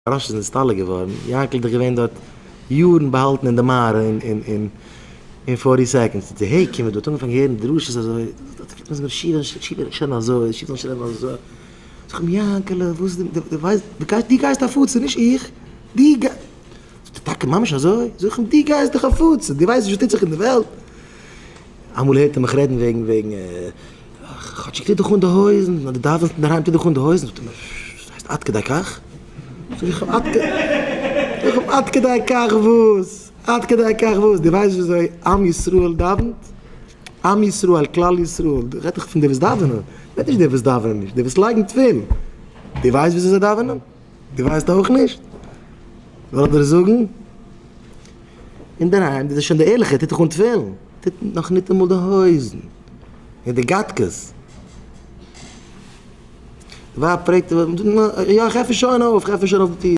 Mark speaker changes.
Speaker 1: מוהרא"ש איז נסתלק געווארן, יענקל איז דאך געווען דארט יארן באהאלטן אין די מערה אין אין פארטי סעקאנד סטריט, העי קומען דא האט אנגעפאנגען הערן דרשות אזוי, דארט פלעגט מען זאגן שיעור שיעור שוין אזוי, שיעור שוין אזוי, זאג איך אים יענקעלע וואס דו ווייסט דו גייסט הפצה נישט איך, דו גייסט, זאגט ער טאקע ממש אזוי, זאג איך אים דו גייסט דאך הפצה, דו ווייסט נישט וואס טוט זיך אין די וועלט, אמאל הערט ער מיך רעדן וועגן וועגן כאטשיג טו דיך אן די הויזן, אז דו דאווענסט אינדערהיים טו דיך אן די הויזן, זאגט ער מיר, וואס הייסט עד כדי כך? זאג איך אים, עד כדי כך וואס? עד כדי כך וואס? דו ווייסט וויאזוי עם ישראל דאווענט? עם ישראל, כלל ישראל, דא רעד איך פון די וואס דאווענען, רעד נישט די וואס דאווענען נישט, די וואס לייגן תפילין, דו ווייסט וויאזוי זיי דאווענען? דו ווייסט אויך נישט? זאל איך דיר זאגן? אינדערהיים, דאס איז שוין די ערליכע, טוט דאך אן תפילין, טוט נאך ניטאמאל די הויזן און די גאטקעס. די ווייב פרעגט אים, יא איך עפן שוין אויף, איך עפן שוין אויף די טיר.